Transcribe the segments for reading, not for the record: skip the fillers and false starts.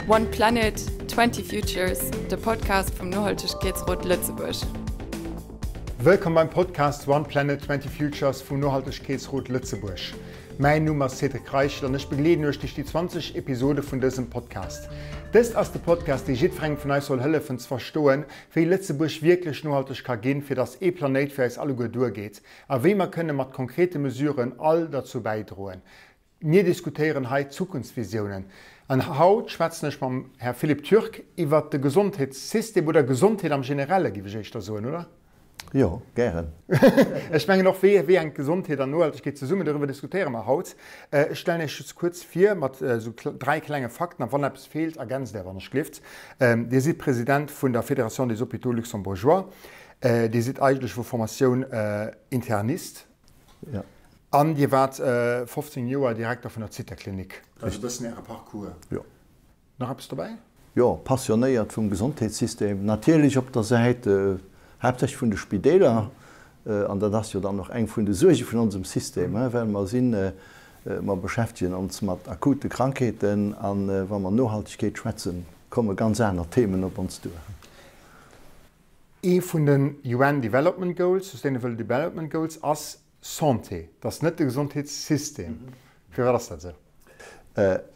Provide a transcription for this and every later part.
One Planet, 20 Futures, de Podcast vum Nohaltegkeetsrot Lëtzebuerg. Wëllkomm beim Podcast One Planet, 20 Futures vum Nohaltegkeetsrot Lëtzebuerg. Mäin Numm ass Cédric Reichel an ech begleeden iech duerch déi 20 Episode vun dësem Podcast. Dëst ass de Podcast, dee jiddwerengem vun eis soll hëllefen ze verstoen, wéi Lëtzebuerg wierklech nohalteg ka ginn, fir dass ee Planéit fir eis alleguer duergeet a wéi mer kënne mat konkrete Mesuren all derzou bäidroen. Mir diskutéieren hei Zukunftsvisiounen. An haut schwätzen ech mam Här Philippe Turk iwwert de Gesondheetssystem oder Gesondheet am Generelle, géif ech éischter soen, oder? Jo, gären. Ech mengen och, wéi wéi hänkt Gesondheet an Nohaltegkeet zesummen, doriwwer diskutéiere mer haut. Ech stellen Iech just kuerz vir mat esou dräi klenge Fakten, a wann eppes feelt, ergänzt Är, wann ech gelift. Dir sidd President vun der Fédération des Hôpitaux luxembourgeois. Dir sidd eigentlech vu Formatioun Internist. Jo. An Dir waart 15 Joer Direkter vun der Zitha-Klinik. Dat ass e bëssen Äre Parcours. Jo. Nach eppes dobäi? Jo, passionéiert vum Gesondheetssystem, natierlech op der Säit haaptsächlech vun de Spideeler, an dat ass jo dann och eng vun de Suerge vun onsem System, well mer sinn, mer beschäftegen ons mat akute Krankheeten a wa mer Nohaltegkeet schwätzen, komme ganz aner Themen op ons duer. Ee vun den UN Development Goals, Sustainable Development Goals, ass Santé. Dat ass net de Gesondheetssystem. Firwat ass dat esou?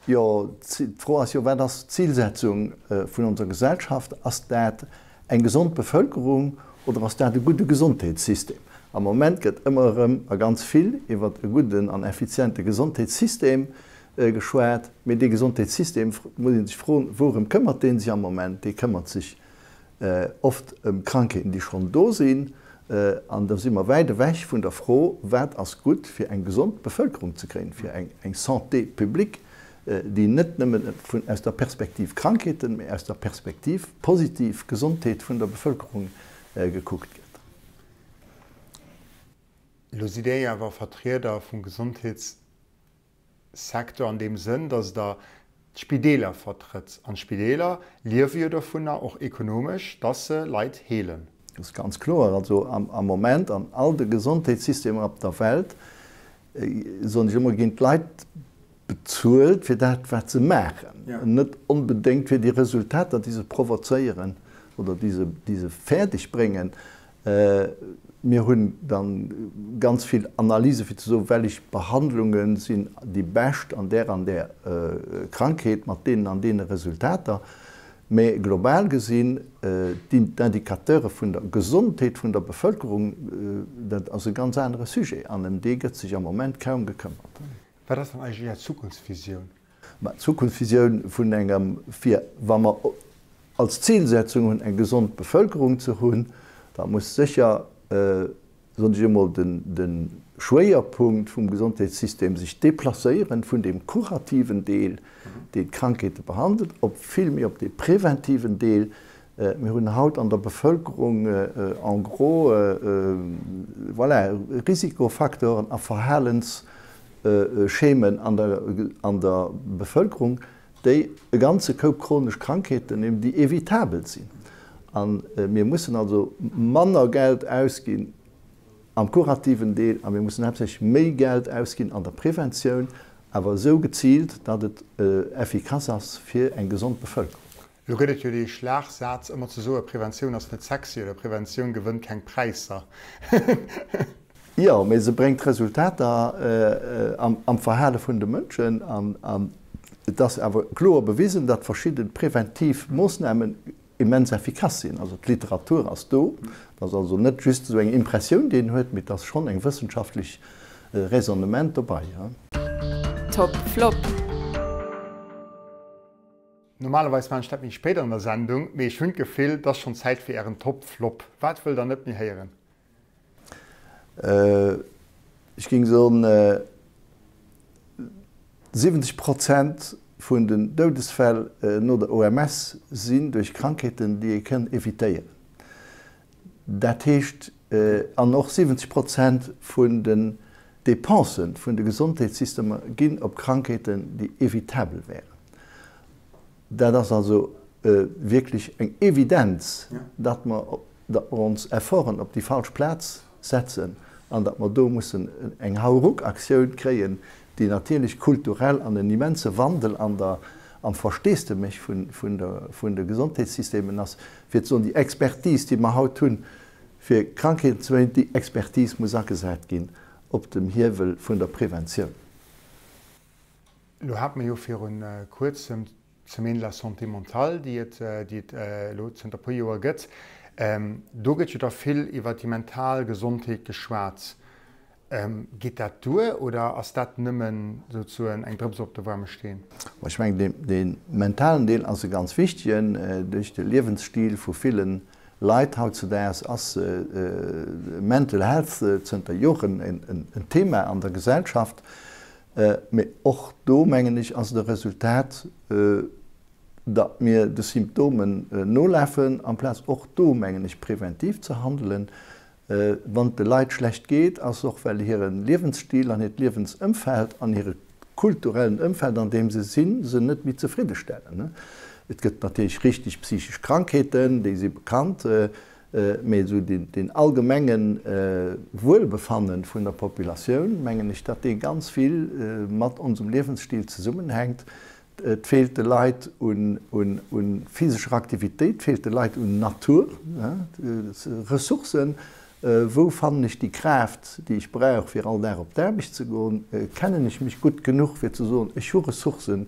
Jo, d'Fro ass jo, Wat ass d'Zilsetzung vun onser Gesellschaft? Ass dat eng gesond Bevëlkerung oder ass dat e gudde Gesondheetssystem? Am Moment gëtt ëmmer erëm a ganz vill iwwer e gudden an effiziente Gesondheetssystem geschwat. Mee dee Gesondheetssystem, muss ee sech froen, wourëm këmmert dee sech am Moment? Dee këmmert sech oft ëm Krankheeten, déi schonn do sinn, an da si mer wäit ewech vun der Fro, wat ass gutt fir eng gesond Bevëlkerung ze kréien, fir eng Santé publique, déi net nëmmen vun aus der Perspektiv Krankheeten, mee aus der Perspektiv positiv Gesondheet vun der Bevëlkerung gekuckt gëtt. Elo sidd Dir jo awer Vertrieder vum Gesondheets. Secteur an deem Sënn, datt Der d'Spideeler vertrëtt. An d'Spideeler liewe jo dovunner, och ekonomesch, datt se Leit heelen. Dat ass ganz kloer. Also am Moment an all de Gesondheetssystemer op der Welt, soen ech ëmmer, ginn d'Leit bezuelt fir dat, wat se maachen, net onbedéngt fir déi Resultater, déi se provozéieren oder déi se fäerdeg bréngen. Mir hunn da ganz vill Analyse fir ze soen, wellech Behandlunge sinn déi bescht an där an där Krankheet mat deenen an deene Resultater. Mä global gesinn, d'Indicateure vun der Gesondheet vun der Bevëlkerung, dat ass e ganz anere Sujet an ëm dee gëtt sech am Moment kaum gekëmmert. Wat ass dann eigentlech Är Zukunftsvisioun? Mä d'Zukunftsvisioun vun engem, fir wa mer als Zilsetzung hunn, eng gesond Bevëlkerung ze hunn, da muss sécher, soen ech emol, de Schwéierpunkt vum Gesondheetssystem sech deplacéieren vun deem kurativen Deel, deen d'Krankheete behandelt, op vill méi op dee preventiven Deel. Mir hunn haut an der Bevëlkerung en gros, voilà, Risikofacteuren a Verhalens, Schemen an der Bevëlkerung, déi e ganze Koup chronesch Krankheeten hunn, déi evitabel sinn. A mir mussen also manner Geld ausginn am kurativen Deel a mir mussen haaptsächlech méi Geld ausginn an der Preventioun, awer esou geziilt, datt et effikass ass fir eng gesond Bevëlkerung. Elo gëtt et jo dee Schlagsaz ëmmer ze soe, Preventioun ass net sexy oder Preventioun gewënnt keng Präisser. Jo, mee se bréngt Resultater am Verhale vun de Mënschen. An et ass awer kloer bewisen, datt verschidde preventiv Moossnamen immens effikass sinn. Also d'Literatur ass do. Et ass also net just esou eng Impressioun, déi een huet, mee et ass schonn eng wëssenschaftlech Raisonnement dobei. Top Flop. Normalerweis maan ech dat méi spéit an der Sendung, mee ech hunn d'Gefill, et ass schonn Zäit fir ären Top Flop. Wat wëllt der net méi héieren? Ech géing soen, 70 Prozent vun den Doudesfäll no der OMS sinn duerch Krankheeten, déi ee kënn evitéieren. Dat heescht, an och 70 Prozent vun den Dépensen vun de Gesondheetssystemer ginn op Krankheeten, déi evitabel wären. Dat ass also wierklech eng Evidenz, datt mer, datt mer ons Efforten op déi falsch Plaz setzen an datt mer do mussen eng Hauruck-Aktioun kréien, déi natierlech kulturell an en immense Wandel an der. Am Versteesdemech vun de Gesondheetssystemen ass, fir ze soen, déi Expertise, déi mer haut hunn, fir Krankheeten ze verhindern, déi Expertise muss agesat ginn op dem Hiewel vun der Preventioun. Elo hate mer jo viru Kuerzem d'Semaine de la santé mentale, déi et elo zënter e puer Joer gëtt. Do gëtt jo da vill iwwer déi mental Gesondheet geschwat. Geet dat duer oder ass dat nëmmen souzesoen eng Drëps op de waarme Steen? Ech mengen, dee mentalen Deel ass e ganz wichtegen. Duerch de Liewensstil vu ville Leit hautzedaags ass Mental Health zënter Joren en Thema an der Gesellschaft. Mee och do, mengen ech, ass et e Resultat, datt mir de Symptomen nolafen, amplaz och do, mengen ech, preventiv ze handelen. Wann et de Leit schlecht geet, ass och well hire Liewensstil an hiert Liewensëmfeld an hire kulturellen Ëmfeld an deem se sinn, se net méi zefridde stellen. Et gëtt natierlech richteg psychesch Krankheeten, déi si bekannt, mee esou deen allgemenge Wuelbefanne vun der Populatioun, mengen ech, datt dee ganz vill mat onsem Liewensstil zesummenhänkt. Et feelt de Leit un physescher Aktivitéit, et feelt de Leit un Natur, Ressourcen. Wou fannen ech déi Kraaft, déi ech brauch, fir all Dag op d'Aarbecht ze goen? Kennen ech mech gutt genuch, fir ze soen, ech hu Ressourcen?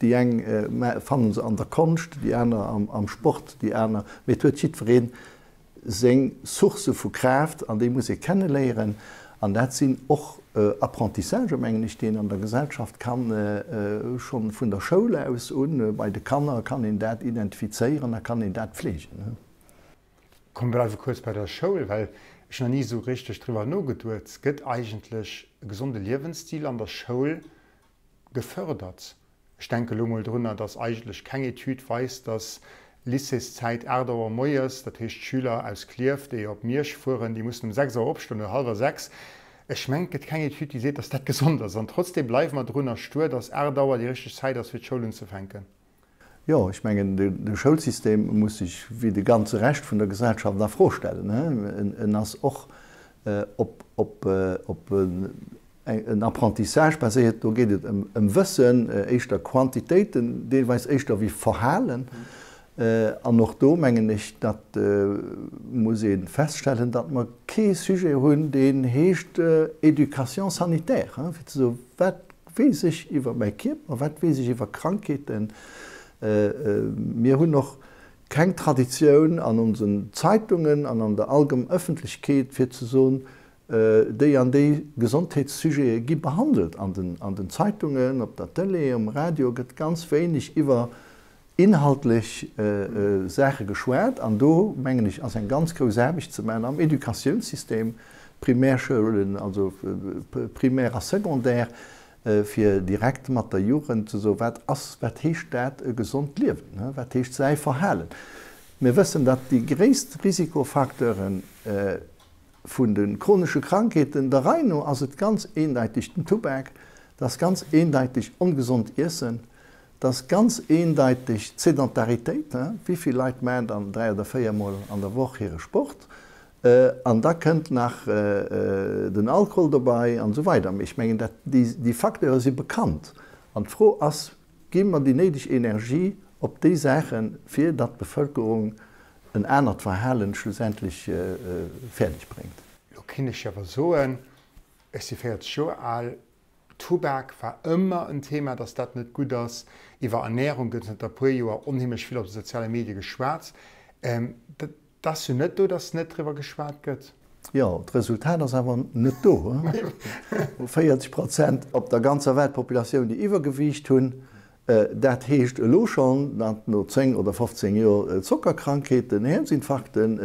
Déi eng fanne se an der Konscht, déi aner am Sport, déi aner, mee et huet jiddweree seng Sourcë vu Kraaft an déi muss ee kenneléieren. An dat sinn och Apprentissagen, mengen ech, déi een an der Gesellschaft kann scho vun der Schoul aus un, bei de Kanner kann een dat identifizéieren a kann een dat pflegen. Komm, bleiwe kuerz bei der Schoul, well ech nach ni esou richteg driwwer nogeduet. Gëtt eigentlech e gesonde Liewensstil an der Schoul gefördert? Ech denke elo mol drunner, dass eigentlech keng Etüd weist, dass Lycéeszäit 8 Auer moies, dat heescht d'Schüler aus Klierf, déi op Miersch fueren, déi mussen um 6 Auer opstoen oder hallwer 6. Ech mengen, et gëtt keng Etüd, déi seet, dass dat gesond ass. An trotzdeem bleiwe mer drunner stuer, dass 8 Auer déi richteg Zäit ass, fir d'Schoul unzefänken. Jo, ech mengen, de Schoulsystem muss sech wéi de ganze Rescht vun der Gesellschaft a Fro stellen. En ass och op en Apprentissage baséiert, do geet et ëm Wëssen, éischter Quantitéiten, deelweis éischter wéi Verhalen. An och do mengen ech, datt muss ee feststellen, datt mer kee Sujet hunn, deen heescht Éducation sanitaire, fir ze soen, wat weess ech iwwer mäi Kierper, wat weess ech iwwer Krankheeten. Mir hunn och keng Traditioun an onsen Zeitungen an an der allgem Ëffentlechkeet, fir ze soen, déi an déi Gesondheetssujete gi behandelt. An den Zeitungen, op der Tëlee, um Radio gëtt ganz wéineg iwwer inhaltlech Saache geschwat an do, mengen ech, ass eng ganz grouss Aarbecht ze maachen am Educatiounssystem, Primärschoulen, also Primaire a Secondaire, fir direkt mat der Jugend ze soen, wat ass, wat heescht dat e gesond Liewen, wat heescht säi Verhalen. Mir wëssen, datt déi gréisst Risikofacteure vun de chronesche Krankheeten, der Rei no ass et ganz eendeiteg den Tubak, et ass ganz eendeiteg ongesond Iessen, Et ass ganz eendeiteg d'Sedentaritéit, wéi vill Leit maachen dann 3 oder 4 Mol an der Woch hire Sport? An da kënnt nach den Alkohol dobei an esou weider. Mee ech mengen, dat, déi Facteure si bekannt. An d'Fro ass, Gi mer déi néideg Energie op déi Saachen, fir datt d'Bevölkerung en anert Verhalen schlussendlech fäerdeg bréngt? Lo kinnt ech jo awer soen, ech si 40 Joer al, Tubak war ëmmer en Thema, dass dat net gutt ass. Iwwer Ernärung gëtt zënter e puer Joer onheemlech vill op de soziale Medie geschwat. Et ass jo net do, dass net driwwer geschwat gëtt. Jo, d'Resultat ass awer net do. 40 Prozent op der ganzer Weltpopulatioun, déi Iwwergewiicht hunn. Dat heescht elo schonn, datt no 10 oder 15 Joer Zockerkrankheeten, Häerzinfarkten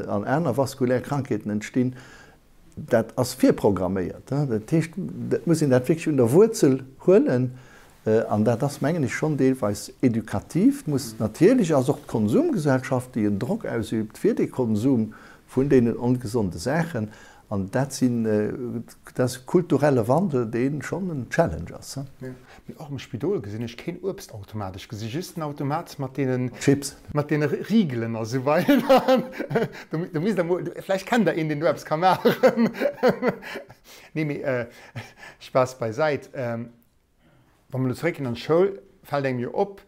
an aner vaskulär Krankheeten entstinn. Dat ass virprogramméiert. Dat heescht, et muss een dat wierklech un der Wuerzel huelen. An dat ass, mengen ech, schonn deelweis edukativ. Muss natierlech ass och d'Konsumgesellschaft, déi en Drock ausüübt fir de Konsum vun deenen ongesonde Saachen. An dat sinn, dat ass e kulturelle Wandel, dee schonn en Challenge ass. Mee och am Spidol gesinn ech keen Uebstautomat. Ech gesi just den Automat mat deenen. Chips. Mat deene Rigelen a sou weider. Do misst der mol, vläicht kennt der een, deen do eppes ka maachen. Nee, mee Spaass beisäit. Wa mer elo zeréckginn an d'Schoul, fält engem jo op.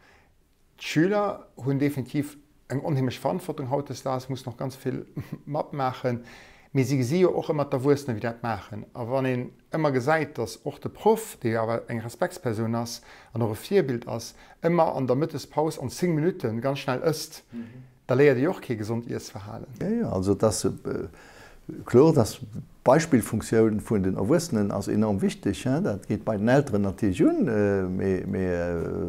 D'Schüler hunn definitiv eng onheemlech Verantwortung hautdesdaags, mussen och ganz vill matmaachen, mee si gesi jo och ëmmer d'Erwuessenen, wéi dat maachen. A wann een ëmmer gesäit, datt och de Proff, dee jo awer eng Respektspersoun ass an och e Virbild ass, ëmmer an der Mëttespaus an 10 Minutte ganz schnell ësst, da léiert ee jo och kee gesond Iessverhalen. Jo, jo, also et ass kloer, dass d'Beispillfunktioun vun den Erwuessenen ass enorm wichteg. Dat geet bei den Elteren natierlech un, mee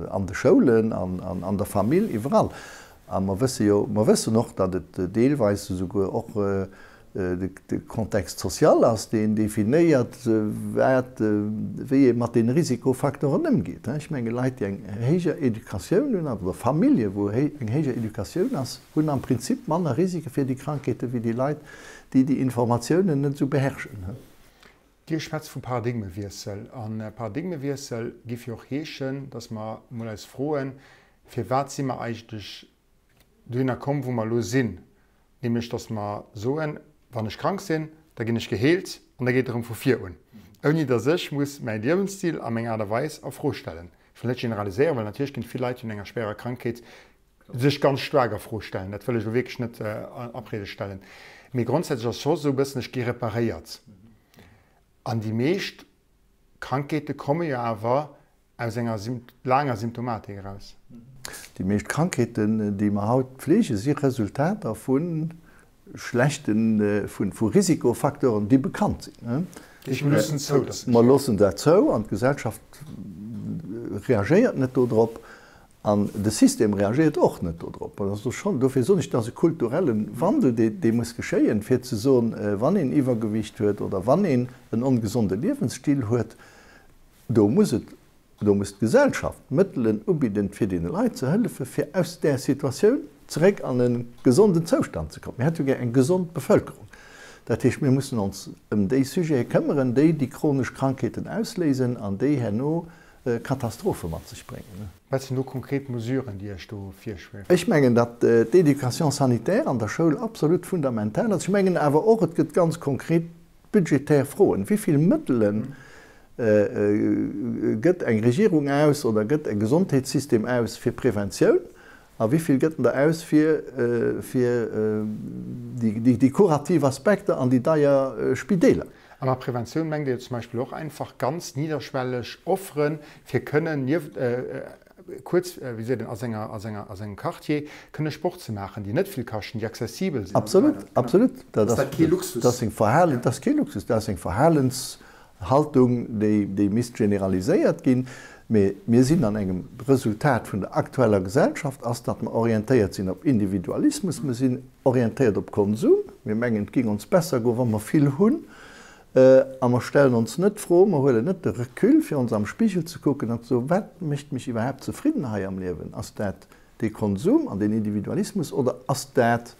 an de Schoulen, an an der Famill, iwwerall. A mer wësse jo, mer wëssen och, datt et deelweis esouguer och de Contexte social ass, deen definéiert, wat, wéi ee mat deene Risikofacteuren ëmgeet. Ech menge Leit, déi eng héijer Educatioun hunn, oder Famillje wou eng héijer Educatioun ass, hunn am Prinzip manner Risike fir déi Krankheete wéi déi Leit, déi déi Informatiounen net esou beherrschen. Dir schwätzt vu Paradigmewiessel. A Paradigmewiessel géif jo och heeschen, datt mer emol eis froen, Firwat si mer eigentlech dohinner komm, wou mer elo sinn? Nämlech datt mer soen, wann ech krank sinn, da ginn ech geheelt an da geet et erëm vu vir un, ouni datt ech muss mäi Liewensstil a meng Aart a Weis a Fro stellen. Ech wëll net generaliséieren, well natierlech ginn et vill Leit, déi un enger schwéierer Krankheet sech ganz staark a Fro stellen. Dat wëll ech elo wierklech net a Abrede stellen. Mee grondsätzlech ass scho sou e bëssen, ech gi reparéiert. An déi meescht Krankheete komme jo awer aus enger laanger Symptomatik eraus. Déi meescht Krankheeten, déi mer haut pflegen, si Resultater vu schlechten, vu Risikofacteuren, déi bekannt sinn. Mir loossen zou, dass se Mer loossen dat zou an d'Gesellschaft reagéiert net dodrop an de System reagéiert och net dodrop. Also schonn, dofir soen ech, dat ass e kulturelle Wandel, dee muss geschéien, fir ze soen, wann een Iwwergewicht huet oder wann een en ongesonde Liewensstil huet, Do muss et, do muss d'Gesellschaft Mëttelen ubidden, fir deene Leit ze hëllefen, fir aus där Situatioun zeréck an e gesonden Zoustand ze kommen. Mir hätte jo gär eng gesond Bevëlkerung. Dat heescht, mir mussen ons ëm déi Sujete këmmeren, déi déi chronesch Krankheeten ausléisen an déi herno Katastrophe mat sech bréngen. Wat sinn do konkret Mesuren, déi Iech do virschwiewen? Ech mengen, datt d'Éducation sanitaire an der Schoul absolut fundamental ass. Ech mengen awer och, et gëtt ganz konkret budgetär Froen. Wéi vill Mëttele gëtt eng Regierung aus oder gëtt e Gesondheetssystem aus fir Preventioun a wéi vill gëtt en der aus fir déi kurativ Aspekter an déi deier Spideeler? A mat Preventioun mengt Dir zum Beispill och einfach ganz nidderschwelleg Offere fir kënnen nieft kuerz, wéi seet een, a senger, a senger, a sengem Quartier kënne Sport ze maachen, déi net vill kaschten, déi accessibel sinn an esou weider. Absolut, absolut. Dat ass kee Luxus. Dat ass eng Verhalen, dat ass kee Luxus, dat ass eng Verhalenshaltung, déi, déi misst generaliséiert ginn. Mee mir sinn an engem Resultat vun der aktueller Gesellschaft ass, datt mer orientéiert sinn op Individualismus, mer sinn orientéiert op Konsum, mir mengen, et géing ons besser goen, wa mer vill hunn. A mer stellen ons net d'Fro, mer huelen net de Recul, fir ons am Spigel ze kucken an ze soen, Wat mécht mech iwwerhaapt zefridden hei am Liewen? Ass dat dee Konsum an deen Individualismus oder ass dat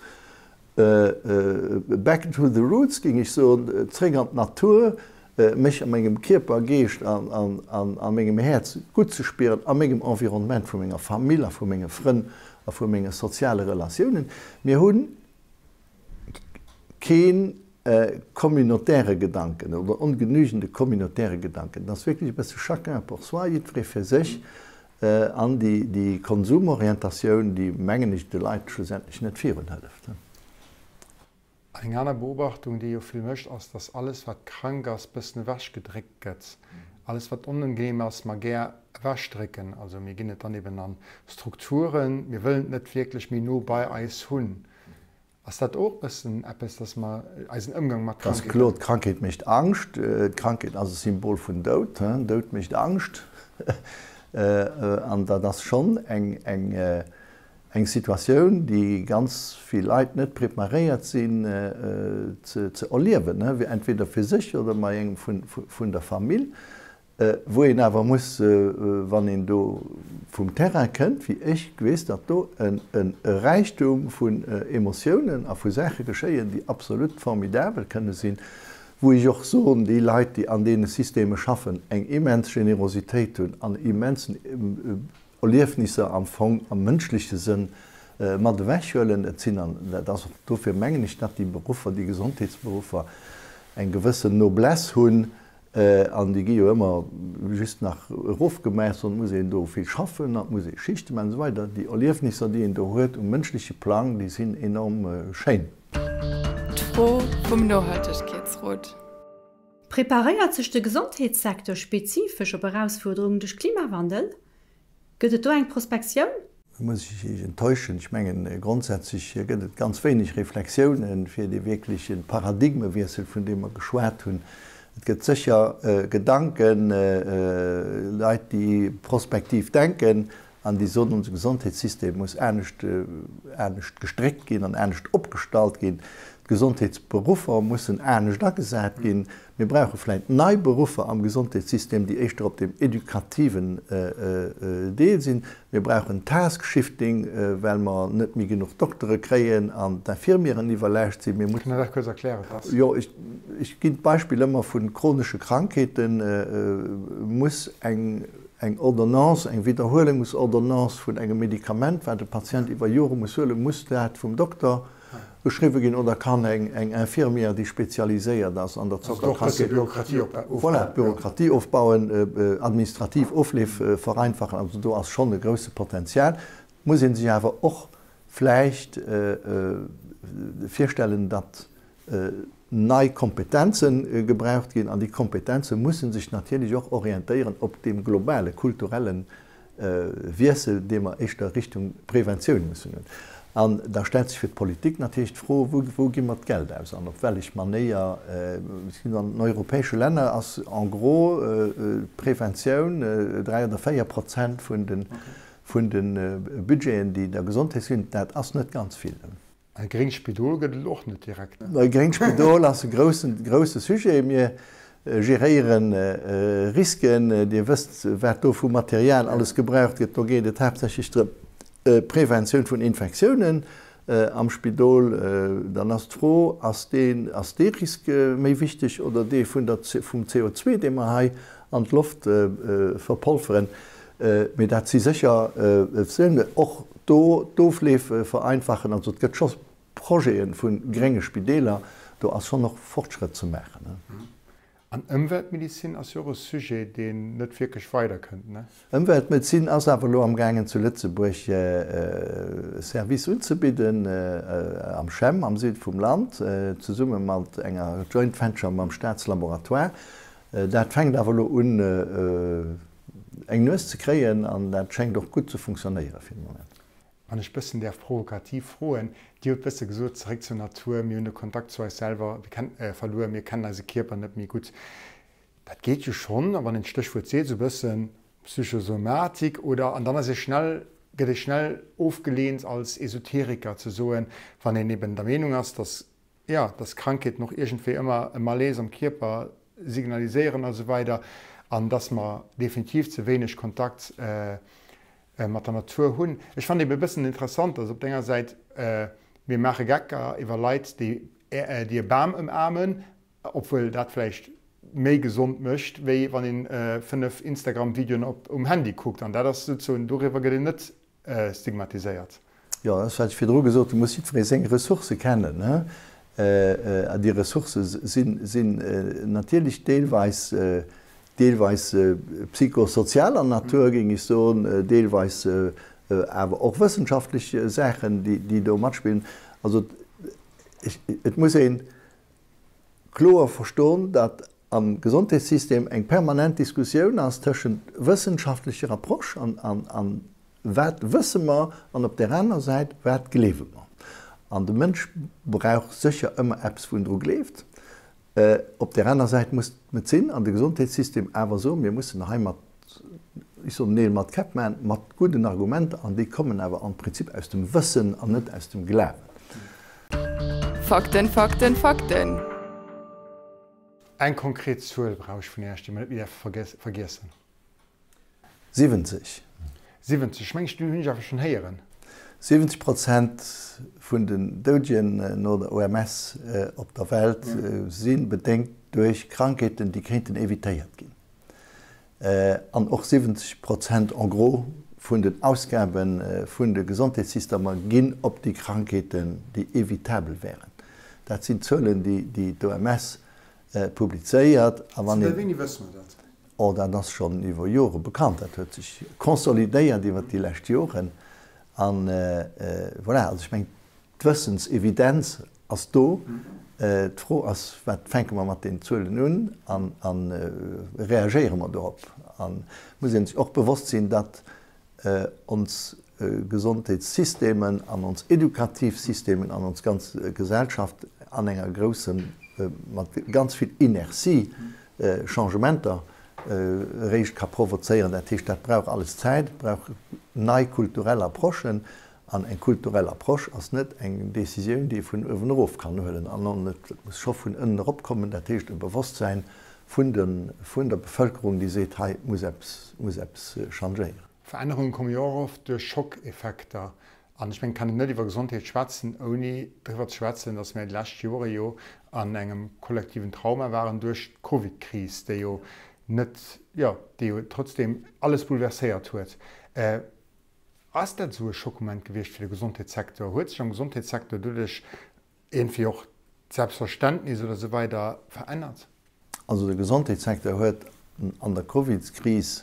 back to the roots, géing ech soen, zréck an d'Natur, mech a mengem Kierper, Geescht an a mengem Häerz gutt ze spieren, a mengem Environnement vu menger Famill a vu menge Frënn a vu menge soziale Relatiounen? Mir hunn kee communautaire Gedanken oder ongenügende communautaire Gedanken. Et ass wierklech e bësse chacun pour soi, jiddweree fir sech. An déi Konsumorientatioun, déi, mengen ech, de Leit schlussendlech net virunhëlleft. Eng aner Beobachtung, déi ee jo vill mécht, ass, dass alles, wat krank ass, bëssen ewechgedréckt gëtt. Alles, wat onangenehm ass, mer gär ewechdrécken. Also mir ginn et dann eben a Strukturen, mir wëllen et net wierklech méi no bei eis hunn. Ass dat och e bëssen eppes, dass mer eisen Ëmgang mat Krankheeten. Ass kloer, d'Krankheet mécht Angscht. D'Krankheet ass e Symbol vun Doud. Doud mécht Angscht. An dat ass schonn eng Situatioun, déi ganz vill Leit net preparéiert sinn ze erliewen, entweder fir sech oder bei engem vun der Famill. Wou een awer muss, wann een do vum Terrain kënnt, wéi ech, weess, datt do e Räichtum vun Emotiounen a vu Saache geschéien, déi absolut formidabel kënne sinn, wou ech och soen, déi Leit, déi an deene Systeme schaffen, eng immens Generositéit hunn an immensen Erliefnisser am Fong am mënschleche Sënn mat ewech huelen. Et sinn, an dat ass och dofir mengen ech, datt déi Beruffer, déi Gesondheetsberuffer eng gewëssen Noblesse hunn. An déi gi jo ëmmer just nach erofgemaach, soss muss een do vill schaffen an et muss ee Schichte maachen an esou weider. Déi Erliefnisser, déi een do huet um mënschleche Plang, déi sinn enorm schéin. D'Fro vum Nohaltegkeetsrot. Preparéiert sech de Gesondheetssecteur spezifesch op Erausfuerderungen duerch Klimawandel? Gëtt et do eng Prospektioun? Do muss ech Iech enttäuschen. Ech mengen, grondsätzlech gëtt et ganz wéineg Reflexiounen fir dee wierkleche Paradigmewiessel, vun deem mer geschwat hunn. Et gëtt sécher Gedanken, Leit, déi prospektiv denken an déi soen, onse Gesondheetssystem muss anescht, anescht gestréckt ginn an anescht opgestallt ginn. D'Gesondheetsberuffer mussen anescht agesat ginn. Mir brauche vläicht nei Beruffer am Gesondheetssystem, déi éischter op dem edukativen Deel sinn. Mir brauchen Task-Shifting, well mer net méi genuch Doktere kréien an d'Infirmieren iwwerlaascht sinn. Mir Kënnt Der dat kuerz erklären, wat ass? Jo, ech ginn d'Beispill ëmmer vu chronesche Krankheeten. Muss eng Ordonnance, eng Widderhuelungsordonnance vun engem Medikament, wat e Patient iwwer Jore muss huelen, muss dat vum Dokter Geschriwwe ginn oder kann eng Infirmière, déi spezialiséiert ass an der Zockerkrankheet, voilà, Bürokratie ofbauen, administrativ Ofleef vereinfachen. Also do ass schonn e grousse Potenzial. Et muss ee sech awer och vläicht virstellen, datt nei Kompetenze gebraucht ginn an déi Kompetenze musse sech natierlech och orientéieren op deem globale kulturellen Wiessel, dee mer éischter Richtung Preventioun mussen hunn. An da stellt sech fir d'Politik natierlech d'Fro, Wou gi mer d'Geld aus an op wellech Manéier? An den europäesche Länner ass en gros d'Preventioun 3 oder 4 Prozent vun de Budgeten, déi der Gesondheet ginn. Dat ass net ganz vill. E gréngt Spidol gëtt et och net direkt. E gréngt Spidol ass e groussen, grousse Sujet. Mir geréiere Risken. Dir wësst, wat do vu Material alles gebraucht gëtt. Do geet et haaptsächlech drëm, Preventioun vun Infektiounen am Spidol. Dann ass d'Fro, Ass deen, ass dee Risk méi wichteg oder dee vun der, vum CO2, dee mer hei an d'Loft verpolferen? Mee dat si sécher och do d'Ofleef vereinfachen. Also et gëtt scho Projete vu grénge Spideeler, do ass schonn och Fortschrëtt ze maachen. An Ëmweltmedizin ass jo och e Sujet, deen net wierklech weiderkënnt, ne? Ëmweltmedezin ass awer elo amgaangen zu Lëtzebuerg e Service unzebidden, am CHEM am Süde vum Land, zesumme mat enger Joint Venture mam Staatslaboratoire. Dat fänkt awer elo un eng Nues ze kréien an dat schéngt och gutt ze funktionéiere fir de Moment. Wann ech bëssen däerf provokativ froen, Dir hutt bësse gesot, zeréck zur Natur, mir hunn de Kontakt zu eis selwer verluer, mir kennen eise Kierper net méi gutt. Dat geet jo schonn, wann een d'Stéchwuert seet, esou bëssen Psychosomatik oder, an dann ass ee schnell, gëtt ee schnell ofgeleent als Esoteriker ze soen, wann een eben der Meenung ass, datt jo, dass Krankheeten och iergendwéi ëmmer e Malaise am Kierper signaliséieren a sou weider an dass mer definitiv ze wéineg Kontakt mat der Natur hunn. Ech fannen eben e bëssen interessant, dass op der enger Säit mir maache Gecker iwwer Leit, déi déi e Bam ëmaarmen, obwuel dat vläicht méi gesond mécht, wéi wann een 5 Instagram-Videoen op um Handy kuckt an dat ass souzesoen, doriwwer gëtt een net stigmatiséiert. Jo, dat ass, wat ech virdru gesot hunn, muss jiddweree seng Ressourcë kennen. An déi Ressourcë sinn natierlech deelweis, deelweis psychosozialer Natur, géing ech soen, deelweis awer och wëssenschaftlech Saachen, déi do matspillen. Also et muss ee kloer verstoen, datt am Gesondheetssystem eng permanent Diskussioun ass tëschent wëssenschaftlecher Approche an wat wësse mer an op där aner Säit wat gleewe mer. An de Mënsch brauch sécher ëmmer eppes wou en dru gleeft. Op där aner Säit muss d'Medezin an de Gesondheetssystem awer soen, mir mussen hei mat, ech soen Neel mat Käpp maachen, mat gudden Argumenter an déi kommen awer am Prinzip aus dem Wëssen an net aus dem Glawen. Fakten, Fakten, Fakten! Eng konkret Zuel brauch ech vun Iech, déi mer net méi däerfe vergiessen. 70. 70, ech mengen, déi hunn ech awer schonn héieren. 70 Prozent vun den Doudegen no der OMS op der Welt si bedéngt duerch Krankheeten, déi kéinten evitéiert ginn. An och 70 Prozent en gros vun den Ausgabe vun de Gesondheetssystemer ginn op déi Krankheeten, déi evitabel wären. Dat sinn Zuelen, déi d'OMS. Publizéiert. A wann Zënter wéini wësse mer dat? Oh, dat ass schonn iwwer Jore bekannt. Dat huet sech konsolidéiert iwwer déi lescht Joren. An voilà, also ech mengen, d'Wëssensevidenz ass do. D'Fro ass, wat fänke mer mat den Zuelen un a reagéiere mer dorop? An et muss ee sech och bewosst sinn, datt ons Gesondheetssystemen an ons edukativ Systemen an ons ganz Gesellschaft an enger groussen, mat ganz vill Inertie Changementer eréischt ka provozéieren. Dat heescht, dat brauch alles Zäit, et brauch nei kulturell Approchen. An eng kulturell Approche ass net eng Décisioun, déi ee vun uewen erof kann huelen, an et muss scho vun ënnen erop kommen, dat heescht e Bewosstsäin vun der Bevëlkerung, déi seet, hei muss eppes, muss eppes changéieren. Verännerunge komme jo och oft duerch Schockeffekter. An ech mengen, et kann een net iwwer Gesondheet schwätzen, ouni driwwer ze schwätzen, datt mir déi lescht Jore jo an engem kollektiven Trauma waren duerch d'Covidkris, déi jo net, jo, déi jo trotzdem alles bouleverséiert huet. Ass dat esou e Schockmoment gewiescht fir de Gesondheetssecteur? Huet sech am Gesondheetssecteur doduerch iergendwéi och d'Selbstverständnis oder esou weider verännert? Also de Gesondheetssecteur huet an der Covidskris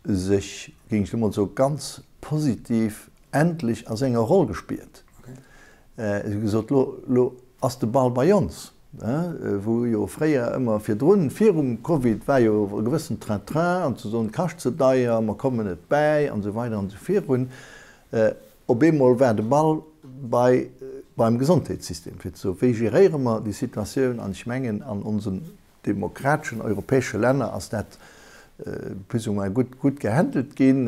sech, géing ech elo mol soen, ganz positiv endlech a senger Roll gespiert. Si hu gesot, lo, lo ass de Ball bei ons. Wou jo fréier ëmmer virdrun, virum Covid, war jo e gewëssen Train-train an ze soen, kascht ze deier, mer kommen net bäi an esou weider an esou virun. Op eemol war de Ball bei, beim Gesondheetssystem, fir ze soen, wéi geréiere mer déi Situatioun? An ech mengen, an onsen demokrateschen europäesche Länner ass dat plus ou moins gutt, gutt gehandelt ginn.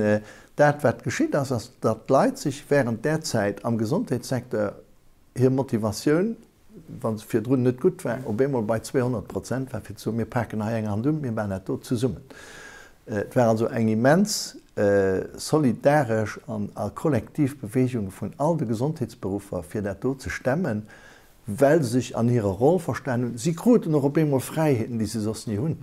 Dat, wat geschitt ass, ass, datt d'Leit sech während där Zäit am Gesondheetssecteur hir Motivatioun, wa se virdrun net gutt war, op eemol bei 200 Prozent war, fir ze soen, mir paken hei eng Hand un, mir maachen dat do zesummen. Et war also eng immens solidaresch an a kollektiv Bewegung vun all de Gesondheetsberuffer, fir dat do ze stemmen, well se sech an hirer Roll verstan hunn. Si kruten och op eemol Fräiheeten, déi se soss ni hunn.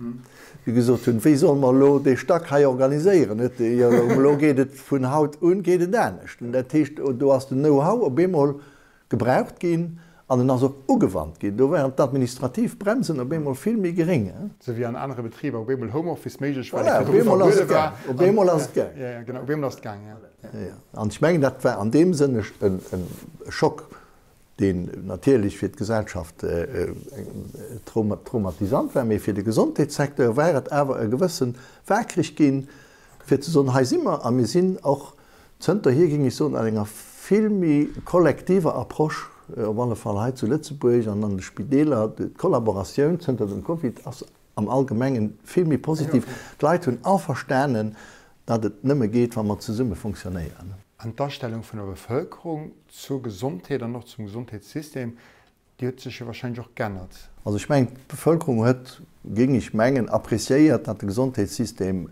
Déi gesot hunn, wéi solle mer elo dee Stack hei organiséieren? Elo geet et vun haut un geet et anescht. Dat heescht, do ass den Know-how op eemol gebraucht ginn an en ass och ugewannt ginn. Do waren d'administrativ Bremsen op eemol vill méi geréng. Esou wéi an anere Betriber op eemol Homeoffice méiglech war, dee virdru verbuede war. Op eemol ass et gaang. Jo, jo, genau, op eemol ass et gaang, jo. An ech mengen, dat war an deem Sënn e Schock, deen natierlech fir d'Gesellschaft traumatisant war, mee fir de Gesondheetssecteur war et awer e gewësse waakreg ginn, fir ze soen, hei si mer a mir sinn och zënterhier, géing ech soen, an enger vill méi kollektiver Approche, op alle Fall hei zu Lëtzebuerg an an de Spideeler. D'Kollaboratioun zënter dem Covid ass am Allgemengen vill méi positiv. D'Leit hunn all verstanen, datt et nëmme geet, wa mer zesumme fonctionnéieren. An d'Astellung vun der Bevëlkerung zur Gesondheet an och zum Gesondheetssystem, déi huet sech jo wahrscheinlech och g'ännert. Also ech mengen, d'Bevëlkerung huet, géing ech mengen, appréciéiert, datt de Gesondheetssystem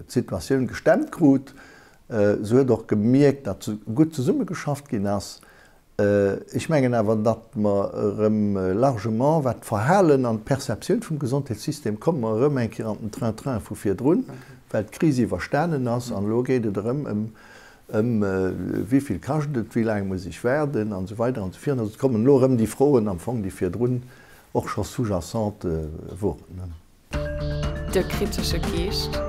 d'Situatioun gestemmt krut. Se huet och gemierkt, datt gutt zesummegeschafft ginn ass. Ech mengen awer, datt mer erëm largement, wat d'Verhalen an d'Perceptioun vum Gesondheetssystem, komme mer erëm eng Kéier an den Train-train vu virdrun, well d'Kris iwwerstanen ass an elo geet et erëm ëm, ëm wéi vill kascht et, wéi laang muss ech waarden an esou weider an esou virun. Also et kommen elo erëm déi Froen am Fong, déi virdrun och scho sous-jacente woren. De kritesche Geescht.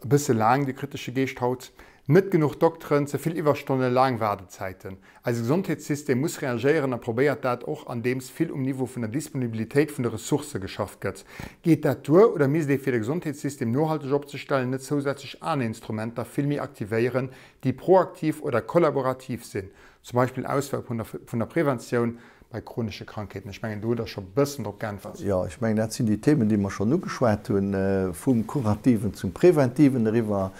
E bësse laang, de kritesche Geescht haut. Net genuch Dokteren, ze vill Iwwerstonnen, laang Waardezäiten. Eise Gesondheetssystem muss reagéieren a probéiert dat och, andeems vill um Niveau vun der Disponibilitéit vun de Ressourcë geschafft gëtt. Geet dat duer oder misst ee fir de Gesondheetssystem nohalteg opzestellen net zousätzlech aner Instrumenter vill méi aktivéieren, déi proaktiv oder kollaborativ sinn, zum Beispill Ausbau vun der Preventioun, bei chronesche Krankheeten? Ech mengen, do hutt Der scho e bëssen drop geäntwert. Jo, ech mengen, dat sinn déi Themen, déi mer schonn ugeschwat hunn, vum Kurativen zum Preventiven eriwwer,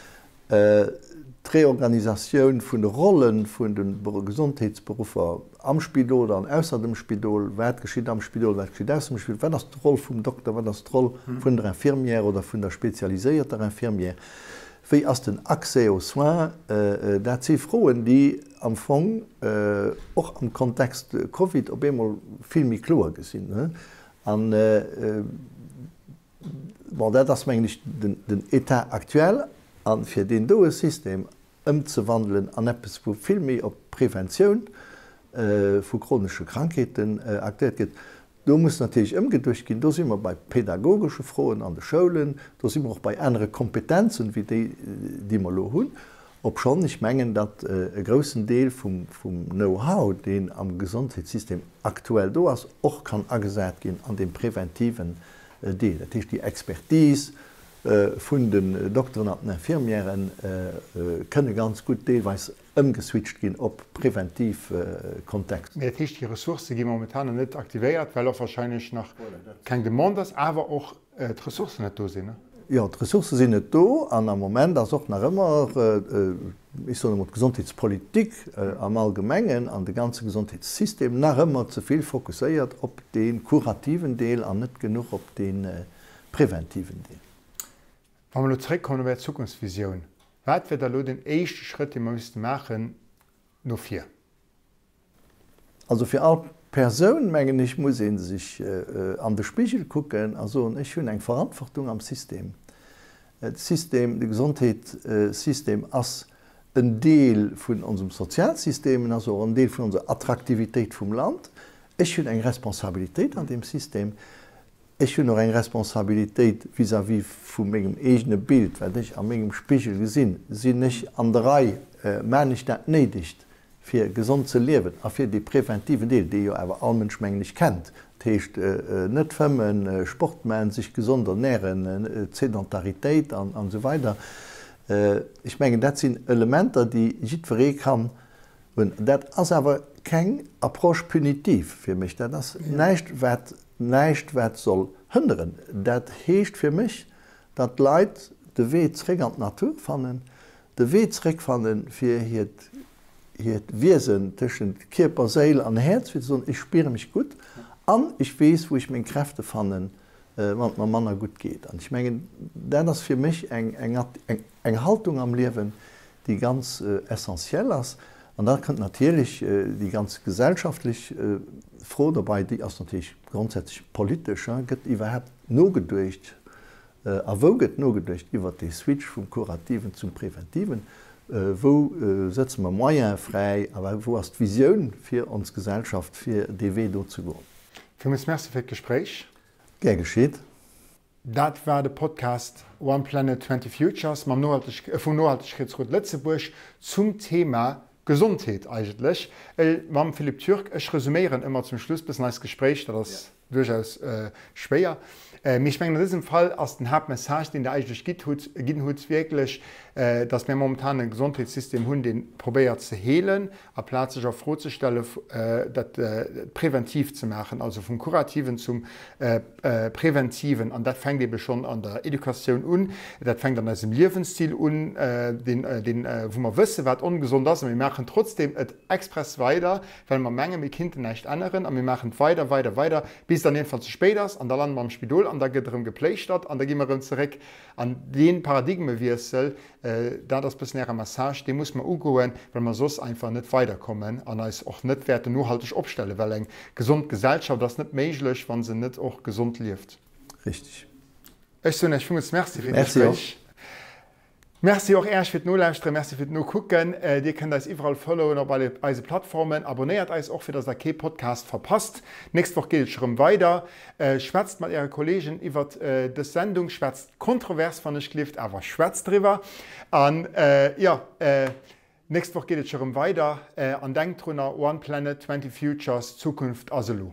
d'Reorganisatioun vun de Rolle vun de Gesondheetsberuffer am Spidol an ausser dem Spidol, wat geschitt am Spidol, wat geschitt ausser dem Spidol, wat ass d'Roll vum Dokter, wat ass d'Roll vun der Infirmière oder vun der spezialiséierter Infirmière, wéi ass den Accès aux soins, dat si Froen, déi am Fong och am Kontext Covid op eemol vill méi kloer gi sinn. An, bon, dat ass, mengen ech, den État actuel. A fir deen doe System ëmzewandelen an eppes, wou vill méi op Preventioun. vu chronesche Krankheeten aktéiert gëtt. Do muss natierlech ëmgeduecht ginn. Do si mer bei pedagogesche Froen an de Schoulen, do si mer och bei anere Kompetenzen, wéi déi, déi mer elo hunn. Obschonn ech mengen, datt e groussen Deel vum Know-how, deen am Gesondheetssystem aktuell do ass, och kann agesat ginn an deem preventiven Deel. Dat heescht, déi Expertise vun den Dokteren an den Infirmièrë kënne ganz gutt deelweis ëmgeswitcht ginn op preventiv Kontext. Mee dat heescht, déi Ressourcë gi momentan nach net aktivéiert, well och wahrscheinlech nach keng Demande ass, awer och d'Ressourcen net do sinn, ne? Jo, d'Ressourcë sinn net do an am Moment ass och nach ëmmer, ech soen emol, d'Gesondheetspolitik am Allgemengen an de ganze Gesondheetssystem nach ëmmer ze vill fokusséiert op dee kurativen Deel an net genuch op dee preventiven Deel. Wa mer elo zeréckkommen op Är Zukunftsvisioun, wat wär da elo den éischte Schrëtt, dee mer misste maachen no vir? Also fir all Persoun, mengen ech, muss ee sech an de Spigel kucken a soen, ech hunn eng Verantwortung am System. De System, de Gesondheetssystem ass en Deel vun onsem Sozialsystem, en ass och en Deel vun onser Attraktivitéit vum Land. Ech hunn eng Responsabilitéit an deem System. Ech hunn och eng Responsabilitéit vis-à-vis vu mengem eegene Bild, wat ech a mengem Spigel gesinn. Sinn ech an der Rei? Maan ech dat Néidegt, fir gesond ze liewen a fir dee preventiven Deel, dee jo awer all Mënsch, mengen ech, kennt, dat heescht net fëmmen, Sport maachen, sech gesond ernähren, d'Sedentaritéit an esou weider. Ech mengen, dat sinn Elementer, déi jiddweree kann hunn. Dat ass awer keng Approche punitive fir mech. Dat ass näischt, wat Näischt wat soll hënneren. Dat heescht fir mech, datt d'Leit de Wee zréck an d'Natur fannen, de Wee zréck fannen fir hiert hiert Wiesen tëschent Kierper, Séil an Häerz, fir ze soen, ech spiere mech gutt an ech weess wou ech meng Kräfte fannen, wann et mer manner gutt geet. An ech mengen, dat ass fir mech eng eng eng Haltung am Liewen, déi ganz essentiell ass. An da kënnt natierlech déi ganz gesellschaftlech Fro dobei, déi ass natierlech grondsätzlech politesch, Gëtt iwwerhaapt nogeduecht a wou gëtt nogeduecht iwwert dee Switch vum Kurativen zum Preventiven? Wou sëtze mer Moyene fräi a wou ass d'Visioun fir ons Gesellschaft, fir dee Wee do ze goen? Villmools Merci fir d'Gespréich. Gär geschitt. Dat war de Podcast One Planet 20 Futures mam vum Nohaltegkeetsrot Lëtzebuerg zum Thema Gesondheet eigentlech, mam Philippe Türk. Ech resuméieren ëmmer zum Schluss bëssen eist Gespréich, dat ass duerchaus schwéier, mee ech mengen an dësem Fall ass den Haaptmessage, deen Der eigentlech gitt hutt, ginn hutt, wierklech, datt mir momentan e Gesondheetssystem hunn, dee probéiert ze heelen, aplaz sech a Fro ze stellen, dat preventiv ze maachen, also vum Kurativen zum Preventiven. An dat fänkt eebe schonn an der Educatioun un, dat fänkt an eisem Liewensstil un, deen, deen, wou mer wëssen, wat ongesond ass, a mir maachen trotzdeem et express weider, well mer mengen, mir kinnten näischt änneren, a mir maachen et weider, weider, weider, bis et dann iergendwann ze spéit ass, an da lande mer am Spidol an da gëtt erëm gepléischtert an da gi mer erëm zeréck. An dee Paradigmewiessel, Dat ass bëssen Äre Message, dee muss mer ugoen, well mer soss einfach net weiderkommen an eis och net wäerten nohalteg opstellen, well eng gesond Gesellschaft ass net méiglech, wa se net och gesond lieft. Richtig. Ech soen Iech villmools Merci fir d'Gespréich. Merci och Äech fir d'Nolauschteren, Merci fir d'Nokucken. Dir kënnt eis iwwerall followen op eise Plattformen. Abonnéiert eis och, fir dass Der kee Podcast verpasst. D'nächst Woch geet et scho rëm weider. Schwätzt mat Äre Kollegen iwwert dës Sendung, schwätzt kontrovers wann ech gelift, awer schwätzt driwwer. An jo, nächst Woch geet et scho rëm weider. An denkt drunner, One Planet, 20 Futures, d'Zukunft ass elo.